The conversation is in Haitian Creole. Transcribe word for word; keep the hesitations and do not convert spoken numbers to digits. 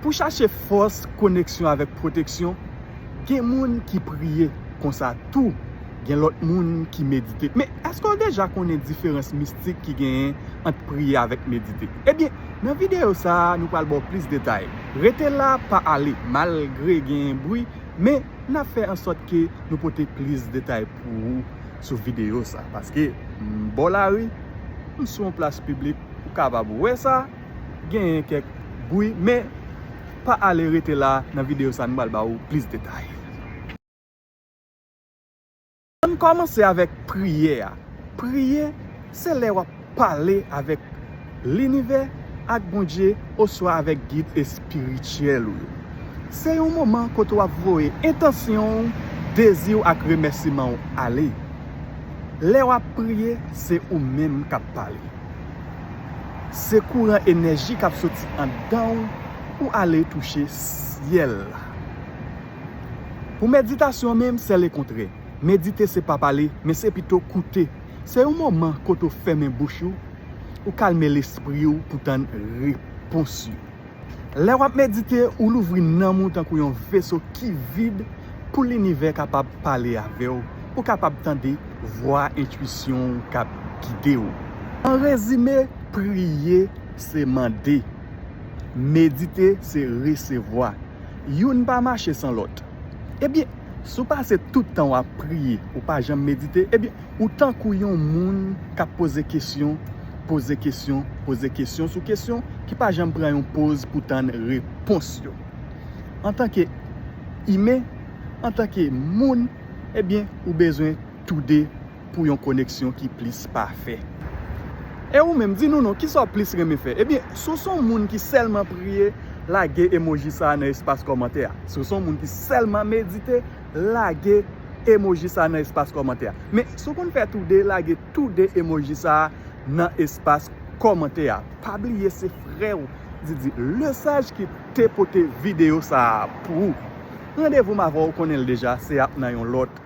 Pou chache fòs, koneksyon avèk pwoteksyon, gen moun ki priye konsa tou. Gen lòt moun ki medite. Men, èske w deja konnen diferans mistik ki genyen ant priye avèk medite? Ebyen, nan videyo sa a, nou pral ba w plis detay. Rete la, pa ale, malgre gen bri, men n ap fè ansòt ke nou pote plis detay pou ou sou videyo sa. Paske, m bò lari, m sou yon plas piblik, ou kapab wè sa, genyen kèk bri, men pa ale, rete la, nan videyo sa, nou pral ba ou plis detay. Ann kòmanse avèk priyè a. Priye, se lè w ap pale avèk linivè, ak Bondye, oswa avèk gid espirityèl ou yo. Se yon moman kote w ap voye entansyon w, dezi w ak remèsiman w ale. Lè w ap priye, se ou menm k ap pale. Se kouran enèji k ap soti anndan w pou ale touche syèl la. Pou meditasyon menm, se lekontrè. Medite se pa pale, men se pito koute. Se yon moman kote w fèmen bouch ou, ou kalme lespri w pou tann repons yo. Lè w ap medite, ou louvri nanm ou tankou yon veso ki vid pou linivè kapab pale avè w. Ou kapab tande vwa entwisyon w k ap gide w. An rezime, priye se mande. Medite se resevwa. Youn pa mache san lòt. Ebyen, si w pase tout tan w ap priye, ou pa janm medite, ebyen, ou tankou yon moun k ap poze kesyon, poze kesyon, poze kesyon sou kesyon ki pa janm pran yon poz pou tann repons yo. Antanke imen, antanke moun, ebyen, ou bezwen toude pou yon koneksyon ki plis pafè. E ou menm, di nou non, kisa w plis renmen fè? Ebyen, si w se yon moun ki sèlman priye, lage emoji sa a nan espas kòmantè a. Si w se yon moun ki sèlman medite, lage emoji sa a nan espas kòmantè a. Men, si w konn fè toude, lage toude emoji sa a nan espas kòmantè a. Pa bliye se frè w, Didi Lesage, ki te pote videyo sa a pou ou. Randevou m avè w, ou konnen l deja, se ap nan yon lòt